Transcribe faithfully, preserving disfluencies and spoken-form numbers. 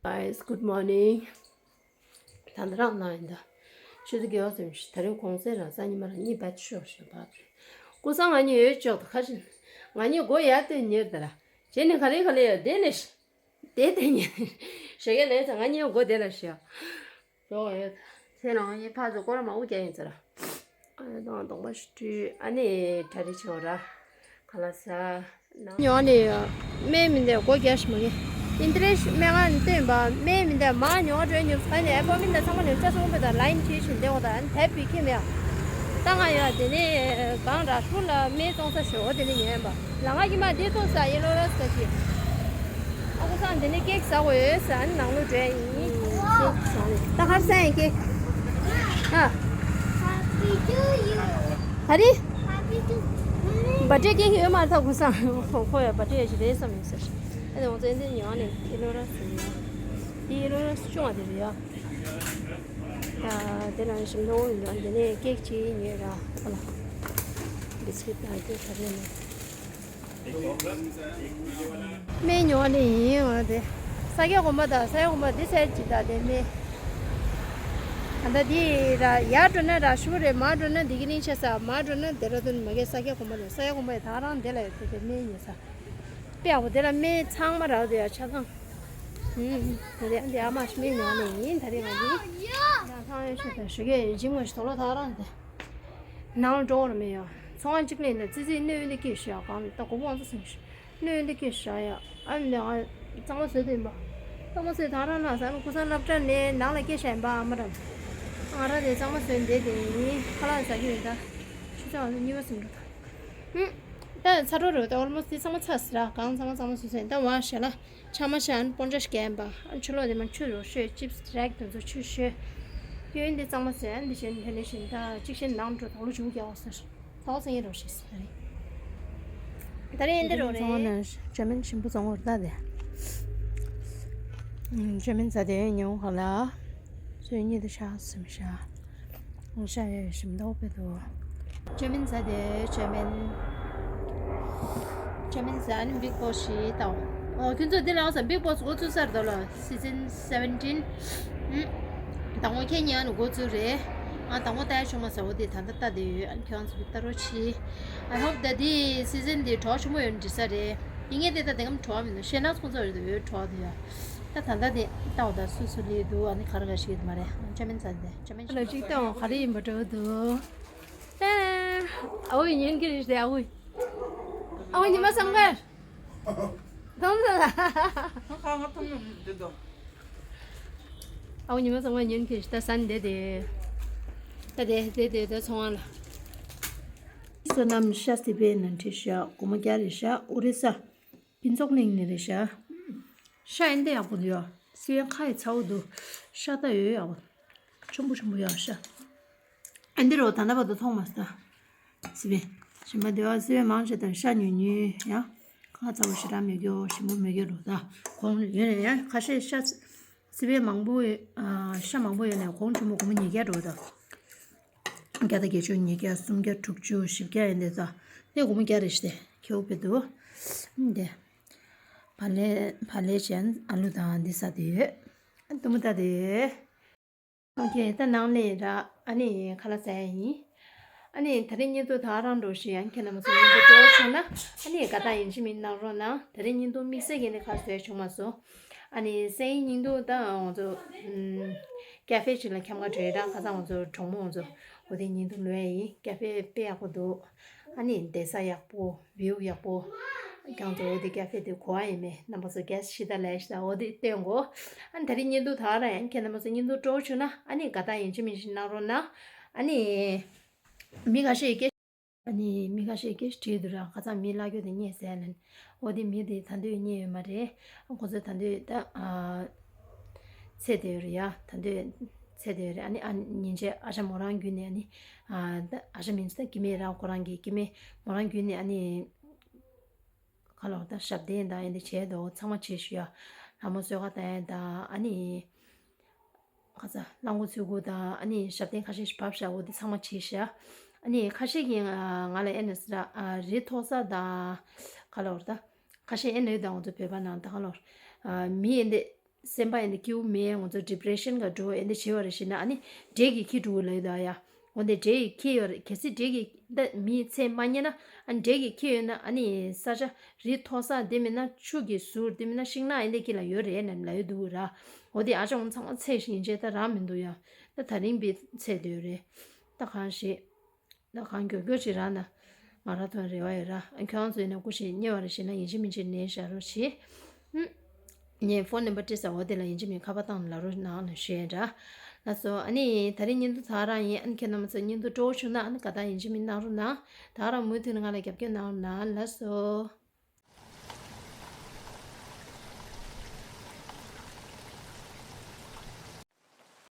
Guys, good morning. ད་ལྟ་རང་ན་ཡིན་ད། ཆུ་ཚོད་བརྒྱད་པ་ཙམ་ཞིག་ད་རིང་གུང་སེང་རང་སང་ཉི་མ་རང་གཉིད་བད་ཤོག་ཤོག་བག་རེད། ཀུ་སང་ང་གཉིད་ཡོད་ཅོག་ད་ཁ་ཤས། ང་གཉིད་མགོ་ཡར་བཏོན་ཉེར་ད་ར། བྱས་ནས་ག་རེ་ག་ལེ་ཡ་དེ་ལས། དེ་དེ་ཉེར། ཞེ་གེ་ལས་ཚ་ང་གཉིད་མགོ་དེ་ལ་ཞོག་ཡོ་ཡོད། ཚེ་རང་ཡིན་ཕ་ཚོ་སྐོར་མ་འུ་རྒྱ་ཡིན་ཚེ་ར། ཨ་ནི་དང་གདོང་པ་ཞུ་དུས་ཨ་ནི་གྲ་རི་ཆེ་བ་ར། ག་ལ་ས། ཉོ་ནི་ཡོད། སྨན་མི་འདེ་སྒོ་རྒྱག་ཤི་མ་གི། ཨིན་ཏི་རེ་སྨན་ཁང་སྟོན་པ་སྨན་མི་འདེ་མ་ཉོ་འགྲོ་ཉོ་ས་ནི་ཨེ་པོ་མི་འདེ་ཚང་མ་ནི་བཅའ་སོང་པ་དང་ལ་ཡིན་ཁྲིད་ཤིན་དེ་འོ་དང་ཨ་ནི་དེབ་བི་ཁྱིམ་ཡ། ད་ང་ཡ་དེ་ནི་གང་ར་ཧྲུ་ལ་སྨན་བཙོང་ས་ཞོ་དེ་ནི་ཉན་པ། ལ་ང་གི་མ་འདི་ཐོག་ས་ཡེ་ལོ་ར་ས་ཅི། ཨ་ཁུ་སང་འདི་ནི་ཀེག་ཟ་དགོས་ཡོད་ས་ནང་ལོ་འདྲ་ཡིན། ད་ཧར་ས་ཡིན་ཀེག་ཨ། ག་རེ། བ་ཏྲེ་ཀེག་ཡོད་མ་རེད་ད་ཁུ་སང་ཁོ་ཡ་བ་ཏྲེ་ཡ་ཞིག་རེད་བསམ་ཡོད་ས་ཞིག་ཨ་ནི་འོ་ཚོ་འདི་ཉོ་ནི་ཡེ་ལོ་ར་ས་ཡིན། འདི་ཡེ་ལོ་ར་ས་ཆུང་བ་དེ་རེད་ཡ། ད་དེ་ལ་ཞིམ་མདོག་ཡོད་འདི་ནས་ཀེག་ཅིག་ཉོས་ར་ཨ་ལ། བི་སི་ཀིཊ་དང་ཀེག་ག་རེ་ནས། སྨན་ཉོ་ནི་ཡིན་འོ་དེ། ས་སྐྱ་དགོན་པ་དང་ས་སྐྱ་དགོན་པ་འདི་སེར་གྱི་དང་དེ་སྨན། ད་ལྟ་འདི་ར་ཡར་འགྲོ་ན་ར་ཤུ་རེད་མར་འགྲོ་ན་འདི་གི་གླིང་ཆེ་ས་མར་འགྲོ་ན་དེ་ར་དོན་མ་གས་ས་སྐྱ་དགོན་པ་ནས་ས་སྐྱ་དགོན་པ་ཡི་ད་རང་དེ་ལ་ཡོད་དེ་དེ་སྨན་ཉོ་ས། དཔེ་ཡག་པོ་དེ་ལ་སྨན་ཚང་མ་རག་དེ་ཡ་ཆ་ཚང་། ཧུམ། དེ་རིང་འདི་ཨ་མ་ཤི་སྨན་ཉོ་ནི་ཡིན་ད་རེས་ང་འདི། ཡང་ཚང་ཡོད་ཤོད་དང་ཞུ་གས་ཡིན་ཅིང་མ་ཤི་དོ་ལོ་ད་རང་དེ། ནང་ལ་འགྲོ་བར་མི་ཡོང་། ཚོང་ཁང་གཅིག་ལས་ནས་ཙི་ཙིའི་སྣོད་འདི་སྐྱེས་ཤག་གང་ལ་ད་གོ་བོ་ཨང་ཙི་སེང་ཤི། སྣོད་འདི་སྐྱེས་ཤག་ཡ། ཨ་ནི་ང་གཙང་མ་བཟོས་དེ་ཡིན་པ། གཙང་མ་བཟོས་ད་རང་ན་ས་ནི་ཁུ་སང་སློབ་གྲྭ་ནས་ནང་ལ་སྐྱེས་ཤག་ཡིན་པ་ཨ་མ་རང་། ང་རང་དེ་གཙང་མ་བཟོས་འདི་དེ་ཡིན་ཁ་ལག་ཟ་གི་རེད་ད། ཆུ་ཚོད་ཨང་ཙི་གཉིས་པ་ཟིན་འགྲོ་ད། ཧུམ། ད་ཚ་གྲོ་རེད་ད་ཨོལ་མོ་སི་དེ་ཚང་མ་ཚ་ཟེར་ར་གང་ཚང་མ་གཙང་མ་བཟོས་ཟེར་ད་བ་ཞེ་ལ། ཆ་མ་ཤ་ཨན་སྤོན་ཆ་ཞིག་ཨན་པ། ཨན་ཆུ་ལོག་དེ་མ་ཆུ་རོ་ཤོད་ཅིབ་སི་ཌི་རེག་དེ་ཚོ་ཆུ་ཤོད། ཡོན་དེ་གཙང་མ་ཟོས་ཨན་དེ་བཞིན་དེ་ནས་བཞིན་ད་གཅིག་བཞིན་ནང་འགྲོ་དང་ལོ་ཆུང་རྒྱག་འོ་ཟེར། ད་འོ་ཟེར་ཡིན་རོ་ཤེས་ཟེར་རེད། ད་རེས་ཨན་དེ་རོ་རེད། བཙོང་བ་ན་ཅ་མིན་ཞིམ་པོ་བཙོང་བར་ད་དེ། ཅ་མིན་ཟ་དེ་ཉོ་ག་ལ། སོས་གཉིད་དུ་ཤ་སིམ་ཤ། ང་ཤ་ཡོད་ཞིམ་མདོག་དཔེ་འདུག་ཅ་མིན་ཟ་དེ་ཅ་མིན། ཅ་མིན་ཟ་ནི་བིག་བོ་སི་ཞིག་དང་། ཨོ་ཁྱོད་ཚོ་འདི་ལ་ཟ་བིག་བོ་སི་འགོ་ཚུགས་ཚར་འདུག་ལ་སི་ཛན་སེ་བེན་ཊིན། ཨུམ། དང་པོ་ཁྱེད་ཉལ་ནས་འགོ་ཚུགས་རེད། ང་དང་པོ་ལྟ་ཡ་བྱུང་མ་ཟ་འོ་དེ་ད་ལྟ་ལྟ་དེ་ཡོད་ཨ་ནི་ཁྱོད་ཚོ་ལྟ་རོགས་གྱིས། I hope that this season དེ་གྲོགས་ཆེན་པོ་ཡོད་འདྲི་ས་རེད། ཡིན་ངེས་དེ་ད་དེང་སྐམ་གྲོགས་མིན་འདུག་ཤེས་ན་ཁོང་ཚོ་ཡོད་དུ་ཡོད་གྲོགས་དེ་ཡོད། ད་ད་ལྟ་དེ་ལྟ་འོ་ད་སུ་སུ་ལི་འདུག་ཨ་ནི་ག་རེ་ག་ཞིག་ཡོད་མ་རེད་ཨ་ཅ་མིན་ཚ་དེ་ཅ་མིན་ལ་ཅིག་ལྟ་འོ་ག་རེ་ཡིན་པ་འགྲོ་འདུག་ཨ་འོ་ཡིན་གྱི་རེད་དེ་ཨ་འོ། ཨ་འོ་ཉི་མ་བསམ་གར། དོམ་ལ། ཁ་ང་ཐོང་ནི་འདི་དོ། ཨ་འོ་ཉི་མ་བསམ་གར་ཉན་གྱི་ད་སན་དེ་དེ། ད་དེ་དེ་དེ་དེ་ཚོང་བ་ལ། བསོད་ནམས་ཤ་སི་པའི་ནང་ཁྲིད་ཤག་སྒོར་མོ་བརྒྱ་རེད་ཤག་ཨོ་རི་ས། ཕུན་ཚོགས་གླིང་ནས་རེད་ཤག་ཤ་ཨེ་འདི་ཡག་པོ་འདུག་ཡ། སི་པའི་ཁ་ཡི་ཚ་བོ་འདུག་ཤ་ད་ཡོད་ཡག་པོ། ཆུང་པོ་ཆུང་པོ་ཡག་ཤ། ཨེ་འདི་རོ་ད་ལྟ་བར་དུ་མཐོང་མ་སོང་། སི་པའི། ཞིམ་པ་འདི་བ་སི་པའི་མང་ཆེ་དང་ཤ་ཉུང་ཉུང་ཡ། ཁ་ཚ་བོ་ཞེ་དྲག་མེད་རྒྱུ་ཞིམ་པོ་མེད་རྒྱུ་རོ་ད། གོང་ཡོད་ནས་ཡ་ཁ་ཤས་ཤ། སི་པའི་མང་པོ་ཡོད། ཤ་མང་པོ་ཡོད་ནས་གོང་ཆུང་མོ་སྒོར་མོ་ཉིས་བརྒྱ་འགྲོ་ད། བརྒྱ་དང་བརྒྱད་ཅུ་ཉིས་བརྒྱ་སུམ་བརྒྱ་དྲུག་ཅུ་བཞི་བརྒྱ་ཡིན་དེ་ད། དེ་སྒོར་མོ་བརྒྱ་རེ་ཞིག་དེ་ཁེའུ་བེ་འདུག་དེ། བ་ལེ་བ་ལེ་ཅན་ཨ་ལུ་དང་འདི་ཟ་དེ་ཡོད། ཨ་འདི་མོ་ད་དེ་ཡོད། ཨོ་ཁེ་ད་ནང་ལས་ར་ཨ་ནི་ཁ་ལག་ཟ་ཡ་ཡིན། ཨ་ནི་ད་རིང་བརྙན་ཐུང་ད་རང་འགྲོ་ཞིག་ཡང་ཁྱེད་རྣམ་པ་ཚོ་བརྙན་ཐུང་སྤྲོ་བྱུང་ན་ཨ་ནི་དགའ་རྟགས་ཡིན་གཅིག་མིན་གནང་རོགས་གནང་། ད་རིང་བརྙན་ཐུང་དམིགས་བསལ་གྱི་ནི་ཁ་བཟོས་བྱུང་མ་སོང་། ཨ་ནི་སང་ཉིན་བརྙན་ཐུང་ད་ང་ཚོ་ཀ་ཧྥེ་ཅིག་ལ་འཁྱམ་ག་འགྲོ་ཡ་ར་ཁ་སང་ང་ཚོ་གྲོགས་མོ་ང་ཚོ་འོ་དེ་བརྙན་ཐུང་ལོས་ཡ་ཡིན། ཀ་ཧྥེ་དཔེ་ཡག་པོ་འདུག་ཨ་ནི་བསྡད་ས་ཡག་པོ། བིའུ་ཡག་པོ། ཁྱེད་ཚོ་འོ་དེ་ཀ་ཧྥེ་དེ་གོ་བ་ཡིན་མེད་རྣམ་པ་ཚོ་གལ་སྲིད་ད་ལས་ཤི་ད་འོ་དེ་སྟོན་གོ་ཨ་ནི་ད་རིང་བརྙན་ཐུང་ད་ར་ཡང་ཁྱེད་རྣམ་པ་ཚོ་བརྙན་ཐུང་སྤྲོ་བོ་བྱུང་ན་ཨ་ནི་དགའ་རྟགས་ཡིན་གཅིག་མིན་གཅིག་གནང་རོགས་གནང་། ཨ་ནི་མི་ཁ་ཤས་ཀྱིས་ཨ་ནི་མི་ཁ་ཤས་ཀྱིས་བྲིས་འདུག་ར་ཁ་སང་མི་བརླག་རྒྱུ་དེ་རྙེད་ཟེར་ལན། འོ་དེ་མི་དེ་ད་འདོད་རྙེད་ཡོད་མ་རེད། ཁོ་ཚོ་ད་འདོད་ད་ཚེ་དེ་རེད་ཡ། ད་འདོད་ཚེ་དེ་རེད། ཨ་ནི་ཨ་ཉིན་བྱེད་ཨ་ཞང་མོ་རང་བརྒྱུད་ནས་ཨ་ནི་ཨ་ཞང་མིན་ཚེ་ད་སྐྱེ་དམན་རང་ཁོ་རང་གི་སྐྱེ་དམན་མོ་རང་བརྒྱུད་ནས་ཨ་ནི། ཁ་ལོ་ད་ཞབས་བརྟན་དང་ཡིན་དེ་བྱས་དོ་ཚང་མ་བྱེད་ཞུ་ཡ། ལྷ་མོ་གསོལ་ཁ་བཏང་ཡ་དང་ཨ་ནི། ཁ་ཚ་གླང་གོ་ཚུལ་གོ་དང་ཨ་ནི་ཞབས་བརྟན་ཁ་ཤས་ཤིག་བབས་ཤག་འོ་དེ་ཚང་མ་བྱེད་ཤག་ཨ་ནི་ཁ་ཤས་ཀྱིས་ང་ལ་ཨེ་ནས་ར་རི་མཐོ་ས་དང་ཁ་ལོ་ད་ཁ་ཤས་ཨེ་ནས་དང་འོ་ཚོ་བོད་པ་ནང་ད་ཁ་ལོ་མི་ཡིན་དེ། སེམས་པ་ཡིན་ན་སྐྱིད་པོ་མེད། ང་ཚོ་ཌི་པི་རེ་ཤན་ག་འགྲོ་ཡིན་ད་བྱེད་པ་རེད་ཤེ་ན། ཨ་ནི་འབྲས་ཀྱིས་འཁྱེར་འགྲོ་གི་ལབ་ཡོད་ད་ཡ། འོ་འདི་འབྲས་ཀྱིས་འཁྱེར་ཡོད་རེད། གལ་སྲིད་འབྲས་ཀྱིས་ད་མིའི་ཚེ་མ་རྙེད་ན། ཨ་ནི་འབྲས་ཀྱིས་འཁྱེར་ཡོད་ན། ཨ་ནི་ས་ཆ་རི་མཐོ་ས་དེ་མིན་ན་ཆུ་གི་ཟུར་དེ་མིན་ན་ཤིང་ནགས་ཡིན་དེ་གི་ལ་ཡོད་རེད་ན་ལབ་ཡོད་འདུག་ར། འོ་དེ་ཨ་ཅག་ཚང་མ་ཚེ་ཡིན་ཅེ་ད་རག་མི་འདུག་ཡ། ད་ད་རིང་པའི་ཚེ་དེ་ཡོད་རེད། ད་གང་ཞིག་ད་གང་མགྱོགས་མགྱོགས་ཅིག་རག་ན་ང་རང་ཐོན་རེ་བ་ཡོད་ར། ཨ་ཁྱོད་རང་ཚོ་ཡིན་ན་སྐུ་ཞིག་རྙེད་པ་རེད་ཤེ་ན། ཡིན་གཅིག་མིན་གཅིག་ནས་བཞག་རོགས་བྱེད། ངས་ཕོན་ནམ་བར་བྲིས་ས་འོ་དེ་ལ་ཡིན་གཅིག་མིན་ཁ་པར་བཏང་ནས་ལབ་རོགས་གནང་ལབ་ཞུ་ཡིན་ར། ལགས་སོ། ཨ་ནི་ད་རིང་བརྙན་ཐུང་ད་རང་ཡིན། ཨ་ནི་ཁྱེད་རྣམ་པ་ཚོ་བརྙན་ཐུང་སྤྲོ་བོ་བྱུང་ན། ཨ་ནི་དགའ་རྟགས་ཡིན་གཅིག་མིན་གནང་རོགས་གནང་། ད་རང་མུ་མཐུད་ནས་ང་ལ་རྒྱབ་སྐྱོར་གནང་རོགས་གནང་། ལགས་སོ།